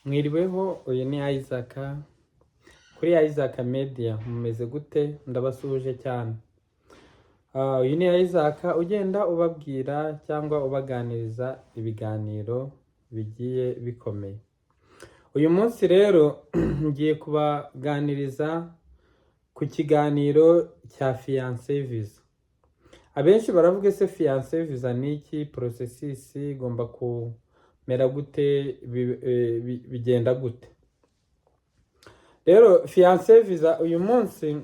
Mwiriweho, uyu ni Isaac kuri Isaac Media. Mumeze gute? Ndabasuhuje cyane. Uyu ni Isaac ugenda ubabwira cyangwa ubaganiriza ibiganiro bigiye bikomeye. Uyu munsi rero ngiye kubaganiriza ku kiganiro cya fiancé visa. Abenshi baravuga: "Ese fiancé visa ni iki? Process igomba kumera gute? Bigenda gute?" Rero fiancé visa, uyu munsi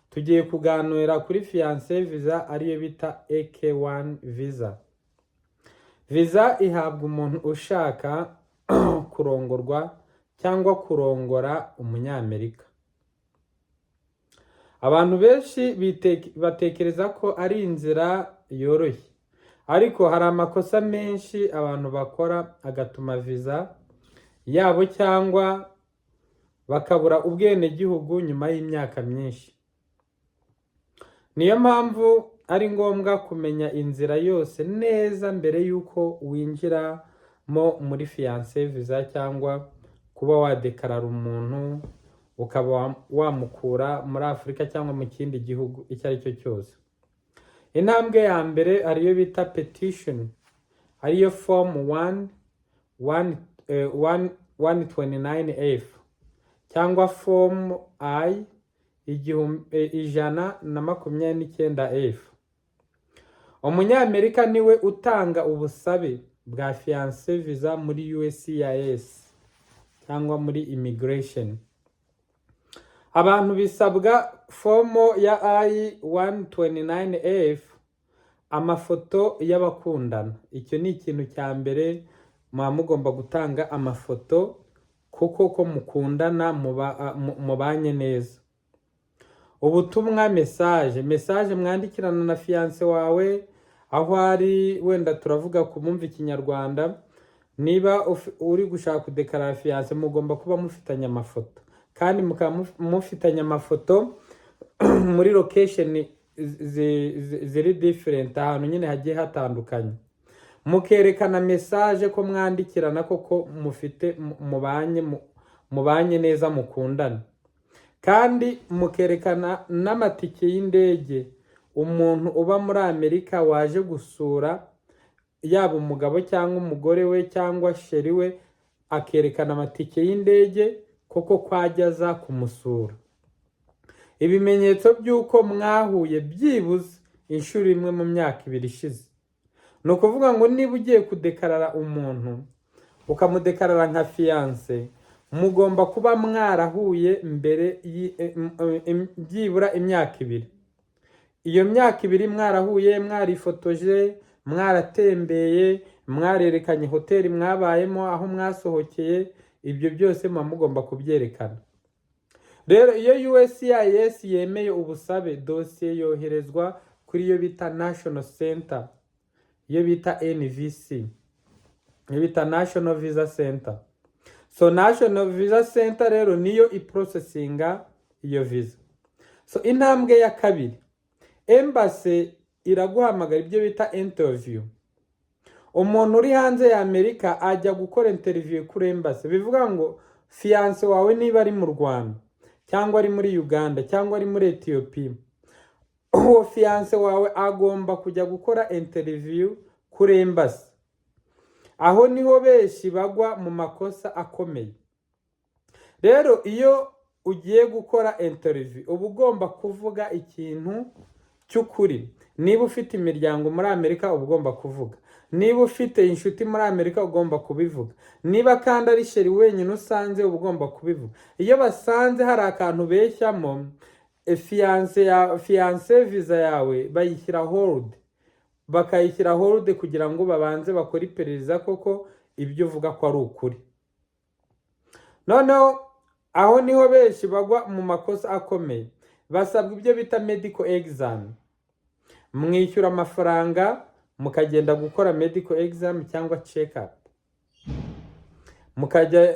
tugiye kuganira kuri fiancé visa, ariyo bita AK1 visa. Visa ihabwa umuntu ushaka kurongorwa cyangwa kurongora Umunyamerika. Abantu benshi batekereza ko ari inzira yoroshye, ariko hari amakosa menshi abantu bakora agatuma visa yabo cyangwa bakabura ubwenegihugu nyuma y'imyaka myinshi. Niyo mpamvu ari ngombwa kumenya inzira yose neza mbere y'uko winjiramo muri fiancé visa, cyangwa kuba wadekarara umuntu ukaba wamukura muri Afurika cyangwa mu kindi gihugu icyo ari cyo cyose. Intambwe ya mbere ariyo bita petition, ariyo form 1 1 1 129F cyangwa form I 129F. Umunyamerika niwe utanga ubusabe bwa fiancé visa muri USCIS cyangwa muri immigration. Abantu bisabwa fomo ya I 129F, amafoto y'abakundana. Icyo ni ikintu cya mbere, muba mugomba gutanga amafoto kuko ko mukundana, mubanye neza. Ubutumwa, message mwandikirana na fiancé wawe aho ari. Wenda turavuga ku bumva Ikinyarwanda. Niba uri gushaka kudekarara fiancé, mugomba kuba mufitanye amafoto, kandi mukaba mufitanye amafoto muri location ziri different, ahantu nyine hagiye hatandukanye, mukerekana message ko mwandikirana koko, mufite mubanye neza, mukundana, kandi mukerekana n'amatike y'indege. Umuntu uba muri Amerika waje gusura, yaba umugabo cyangwa umugore we cyangwa chéri we, akerekana amatike y'indege koko ko ajya aza kumusura. Ibimenyetso by'uko mwahuye byibuze inshuro imwe mu myaka 2 ishize. Ni ukuvuga ngo niba ugiye kudekarara umuntu, ukamudekarara nka fiancé, mugomba kuba mwarahuye mbere byibura imyaka 2. Iyo myaka 2 mwarahuye, mwarifotoje, mwaratembeye, mwarerekanye hoteli mwabayemo, aho mwasohokeye, ibyo byose muba mugomba kubyerekana. Rero iyo USCIS yemeye ubusabe, dosiye yoherezwa kuri iyo bita National Center, iyo bita NVC, iyo bita National Visa Center. So National Visa Center rero niyo iprocessinga iyo visa. So intambwe ya kabiri, embassy iraguhamagara, ibyo bita interview. Umuntu uri hanze ya Amerika ajya gukora interview kuri embassy. Bivuga ngo fiancé wawe niba ari mu Rwanda cyangwa ari muri Uganda cyangwa ari muri Etiyopiya, uwo fiancé wawe agomba kujya gukora interview kuri embassy. Aho niho benshi bagwa mu makosa akomeye. Rero iyo ugiye gukora interview, uba ugomba kuvuga ikintu cy'ukuri. Niba ufite imiryango muri Amerika, uba ugomba kuvuga. Niba ufite inshuti muri Amerika, ugomba kubivuga. Niba kandi ari chéri wenyine usanze, uba ugomba kubivuga. Iyo basanze hari akantu beshyamo, fiancé ya fiancé visa yawe bayishyira hold, bakayishyira hold kugira ngo babanze bakore iperereza koko ibyo uvuga ko ari ukuri. Noneho aho niho benshi bagwa mu makosa akomeye. Basabwa ibyo bita medical exam. Mwishyura amafaranga mukagenda gukora medical exam cyangwa check up, mukajya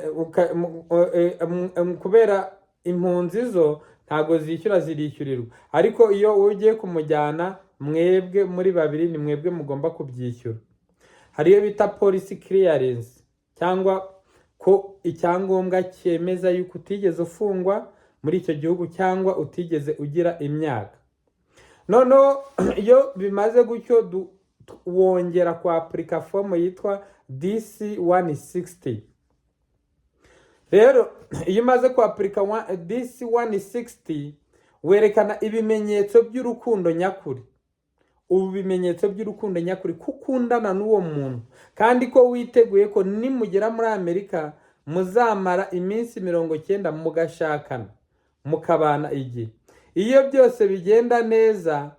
kubera impunzi zo ntabwo zishyura, zirishyurirwa. Ariko iyo ugiye kumujyana, mwebwe muri babiri ni mwebwe mugomba kubyishyura. Hari iyo bita police clearance cyangwa Ko icyangombwa cyemeza yuko utigeze ufungwa muri icyo gihugu cyangwa utigeze ugira imyaka. Noneho iyo bimaze gutyo, wongera kwapurika fomu yitwa DS 160. Rero iyo umaze kwapurika DS 160, werekana ibimenyetso by'urukundo nyakuri, ubu bimenyetso by'urukundo nyakuri, ko ukundana n'uwo muntu kandi ko witeguye ko nimugera muri Amerika muzamara iminsi 90 mugashakana, mukabana igihe. Iyo byose bigenda neza,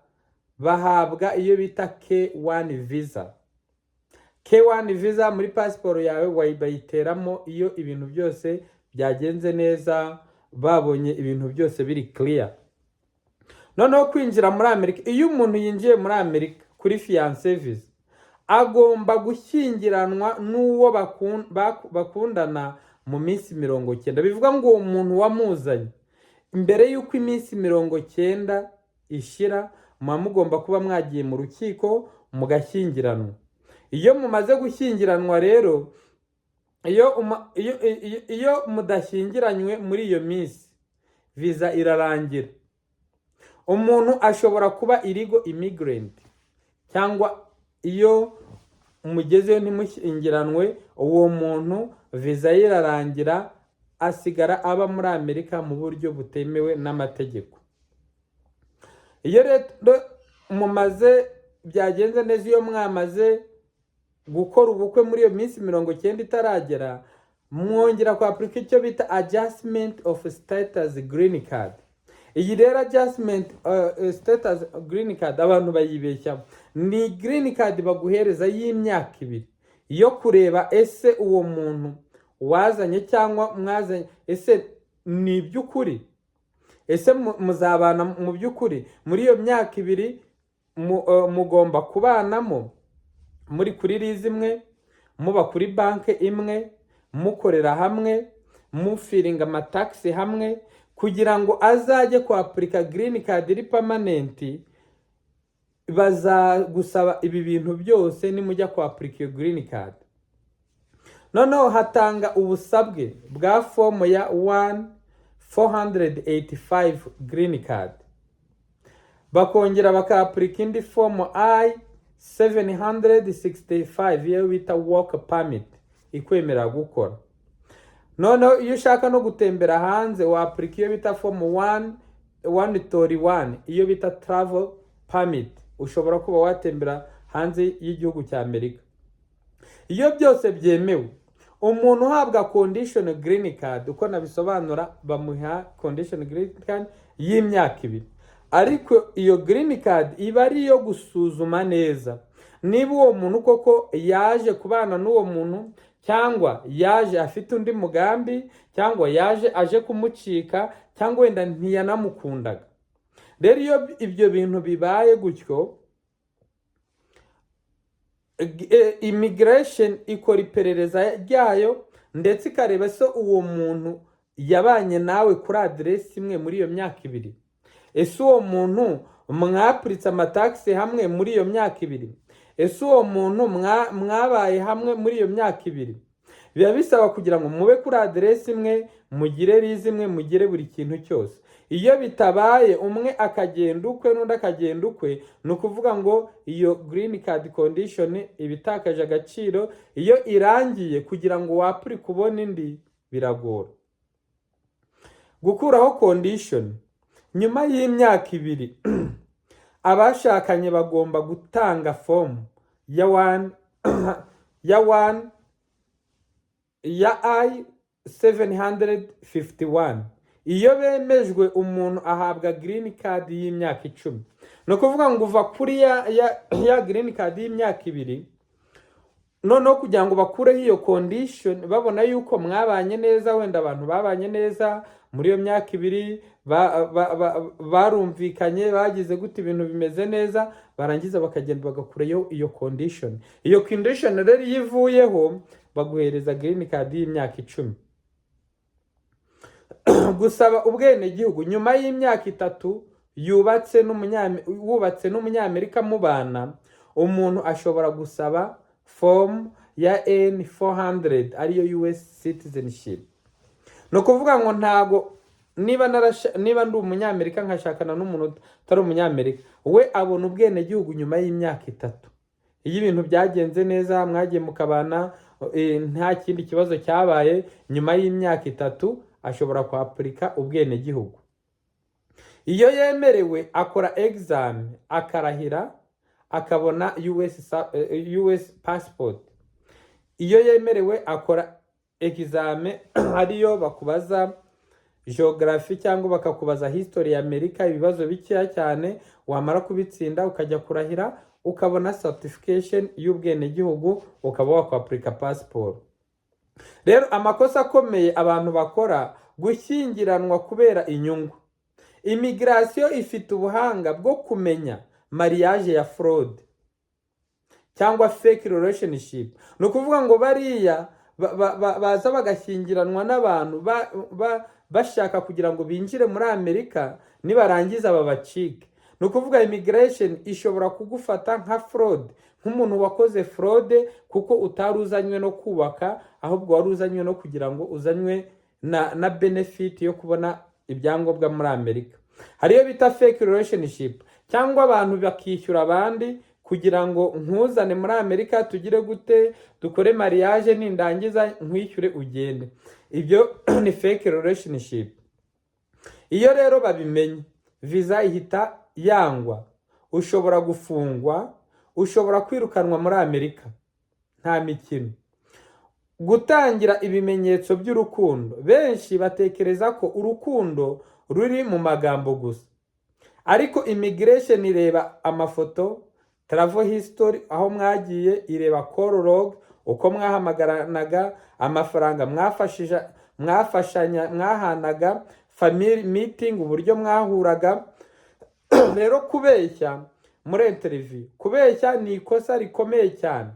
bahabwa iyo bita K1 visa. K1 visa muri pasiporo yawe bayiteramo iyo ibintu byose byagenze neza, babonye ibintu byose biri clear. Noneho kwinjira muri Amerika: iyo umuntu yinjiye muri Amerika kuri fiancé visa, agomba gushyingiranwa n'uwo bakundana mu minsi 90. Bivuga ngo uwo muntu wamuzanye, mbere y'uko iminsi 90 ishira, muba mugomba kuba mwagiye mu rukiko mugashyingiranwa. Iyo mumaze gushyingiranwa rero, iyo mudashyingiranywe muri iyo minsi, viza irarangira. Umuntu ashobora kuba illegal immigrant, cyangwa iyo mugezeyo ntimushyingiranwe, uwo muntu viza ye irarangira, asigara aba muri Amerika mu buryo butemewe n'amategeko. Iyo rero mumaze, byagenze neza, iyo mwamaze gukora ubukwe muri iyo minsi 90 itaragera, mwongera kwapurika icyo bita adjustment of status green card. Iyi rero adjustment status green card abantu bayibeshyaho. Ni green card baguhereza y'imyaka 2 yo kureba ese uwo muntu wazanye cyangwa mwazanye, ese ni iby'ukuri? Ese muzabana mu by'ukuri? Muri iyo myaka 2 mugomba kubanamo muri kuri lease imwe, muba kuri banki imwe, mukorera hamwe, mufilinga amataxes hamwe, kugira ngo azajye kwapurika green card iri permanent. Bazagusaba ibi bintu byose nimujya kwapurika iyo green card. Noneho hatanga ubusabwe bwa fomu ya 1485 green card, bakongera bakapurika indi fomu I 765, iyo bita work permit ikwemerera gukora. Noneho iyo ushaka no gutembera hanze, wapurika iyo bita fomu 1 131, iyo bita travel permit, ushobora kuba watembera hanze y'igihugu cya Amerika. Iyo byose byemewe, umuntu uhabwa condition green card, uko nabisobanura, bamuha condition green card y'imyaka 2, ariko iyo green card iba ari iyo gusuzuma neza niba uwo muntu koko yaje kubana n'uwo muntu, cyangwa yaje afite undi mugambi, cyangwa yaje aje kumucika, cyangwa wenda ntiyanamukundaga. Rero iyo ibyo bintu bibaye gutyo, immigration ikora iperereza ryayo, ndetse ikareba se uwo muntu yabanye nawe kuri aderesi imwe muri iyo myaka 2? Ese uwo muntu mwapuritse amataxes hamwe muri iyo myaka 2? Ese uwo muntu mwabaye hamwe muri iyo myaka 2? Biba bisaba kugira ngo mube kuri aderesi imwe, mugire lease imwe, mugire buri kintu cyose. Iyo bitabaye, umwe akagenda ukwe n'undi akagenda ukwe, ni ukuvuga ngo iyo green card condition iba itakaje agaciro. Iyo irangiye, kugira ngo wapure kubona indi biragora. Gukuraho condition: nyuma y'imyaka 2, abashakanye bagomba gutanga fomu ya one ya I 751. Iyo bemejwe, umuntu ahabwa green card y'imyaka 10. Ni ukuvuga ngo uva kuri ya green card y'imyaka 2, noneho kugira ngo bakureho iyo condition, babona yuko mwabanye neza, wenda abantu babanye neza muri iyo myaka 2, barumvikanye, bagize gute, ibintu bimeze neza, barangiza bakagenda bagakurayo iyo condition. Iyo condition rero iyo ivuyeho, baguhereza green card y'imyaka 10. Gusaba ubwenegihugu: nyuma y'imyaka 3 yubatse wubatse n'Umunyamerika mubana, umuntu ashobora gusaba fomu ya N-400, ariyo US citizenship. Ni ukuvuga ngo ntago niba ndi Umunyamerika nkashakana n'umuntu utari Umunyamerika, we abona ubwenegihugu nyuma y'imyaka 3. Iyo ibintu byagenze neza, mwagiye mukabana, nta kindi kibazo cyabaye, nyuma y'imyaka 3 ashobora kwapurika ubwenegihugu. Iyo yemerewe, akora exam, akarahira, akabona US passport. Iyo yemerewe, akora exam, ariyo bakubaza geography cyangwa bakakubaza history ya Amerika, ibibazo bikeya cyane. Wamara kubitsinda, ukajya kurahira, ukabona certification y'ubwenegihugu, ukaba wakwapurika passport. Rero amakosa akomeye abantu bakora: gushyingiranwa kubera inyungu. Immigration ifite ubuhanga bwo kumenya mariage ya fraud cyangwa fake relationship. Ni ukuvuga ngo bariya baza bagashyingiranwa n'abantu bashaka kugira ngo binjire muri Amerika, nibarangiza babacike. Ni ukuvuga immigration ishobora kugufata nka fraud, nk'umuntu wakoze fraud, kuko utari uzanywe no kubaka, ahubwo wari uzanywe no kugira ngo uzanywe na benefit yo kubona ibyangombwa muri Amerika. Hari iyo bita fake relationship, cyangwa abantu bakishyura abandi kugira ngo nkuzane muri Amerika, tugire gute, dukore mariage, nindangiza nkwishyure ugende. Ibyo ni fake relationship. Iyo rero babimenye, visa ihita yangwa, ushobora gufungwa, ushobora kwirukanwa muri Amerika, nta mikino. Gutangira ibimenyetso by'urukundo: benshi batekereza ko urukundo ruri mu magambo gusa, ariko immigration ireba amafoto, travel history, aho mwagiye, ireba call log, uko mwahamagaranaga, amafaranga mwafashije, mwafashanya, mwahanaga, family meeting, uburyo mwahuraga. Rero kubeshya muri interview, kubeshya ni ikosa rikomeye cyane.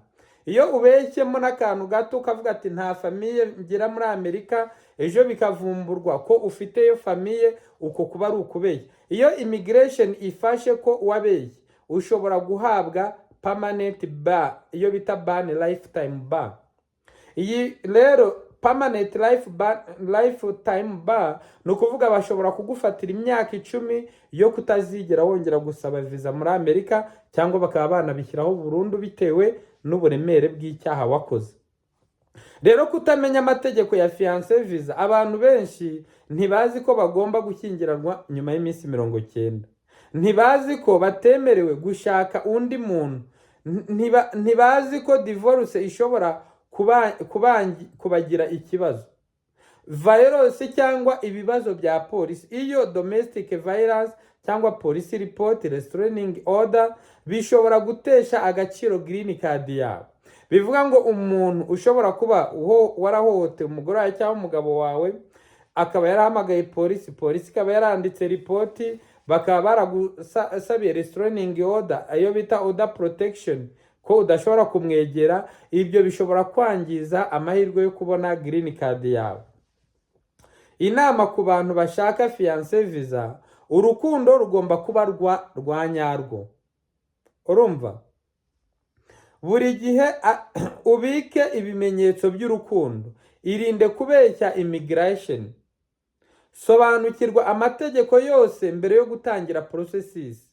Iyo ubeshyemo n'akantu gato, ukavuga ati "Nta famille ngira muri Amerika", ejo bikavumburwa ko ufiteyo famille, uko kuba ari ukubeshya. Iyo immigration ifashe ko wabeshye, ushobora guhabwa permanent ban, iyo bita ban, lifetime ban. Iyi rero permanent life ban, lifetime ban, ni ukuvuga bashobora kugufatira imyaka 10 yo kutazigera wongera gusaba viza muri Amerika, cyangwa bakaba banabishyiraho burundu bitewe n'uburemere bw'icyaha wakoze. Rero kutamenya amategeko ya fiancé visa: abantu benshi ntibazi ko bagomba gushyingiranwa nyuma y'iminsi 90, ntibazi ko batemerewe gushaka undi muntu, ntibazi ko divorce ishobora kubagira ikibazo, violence cyangwa ibibazo bya polisi. Iyo domestic violence cyangwa police report, restraining order, bishobora gutesha agaciro green card yawe. Bivuga ngo umuntu ushobora kuba warahohotewe umugore wawe cyangwa umugabo wawe, akaba yarahamagaye polisi, polisi ikaba yaranditse ripoti, bakaba baragusabiye restraining order, ayo bita order protection, ko udashobora kumwegera, ibyo bishobora kwangiza amahirwe yo kubona green card yawe. Inama ku bantu bashaka fiancé visa: urukundo rugomba kuba rwa nyarwo. Urumva, buri gihe ubike ibimenyetso by'urukundo, irinde kubeshya immigration, sobanukirwa amategeko yose mbere yo gutangira processes.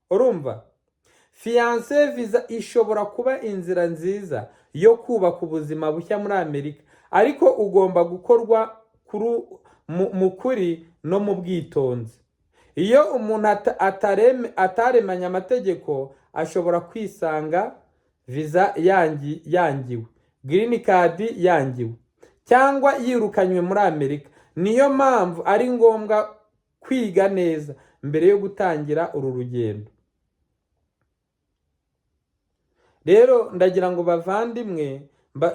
Urumva, fiancé visa ishobora kuba inzira nziza yo kubaka ubuzima bushya muri Amerika, ariko ugomba gukorwa mu kuri no mu bwitonzi. Iyo umuntu ataremanye amategeko, ashobora kwisanga viza yangiwe, green card yangiwe, cyangwa yirukanywe muri Amerika. Niyo mpamvu ari ngombwa kwiga neza mbere yo gutangira uru rugendo. Rero ndagira ngo bavandimwe,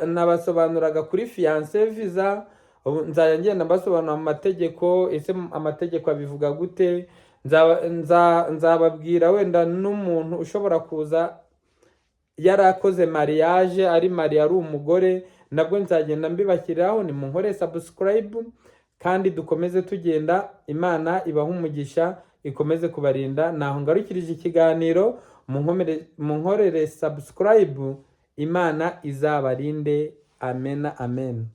nabasobanuraga kuri fiancé visa. Ubu nzajya ngenda mbasobanura mu mategeko. Ese amategeko abivuga gute? Nzababwira wenda n'umuntu ushobora kuza yarakoze mariage, ari marié, ari umugore, nabwo nzagenda mbibashyiriraho. Ni munkore subscribe kandi dukomeze tugenda. Imana ibahe umugisha, ikomeze kubarinda. Naho ngarukirije ikiganiro. Munkorere subscribe. Imana izabarinde. Amena, amen.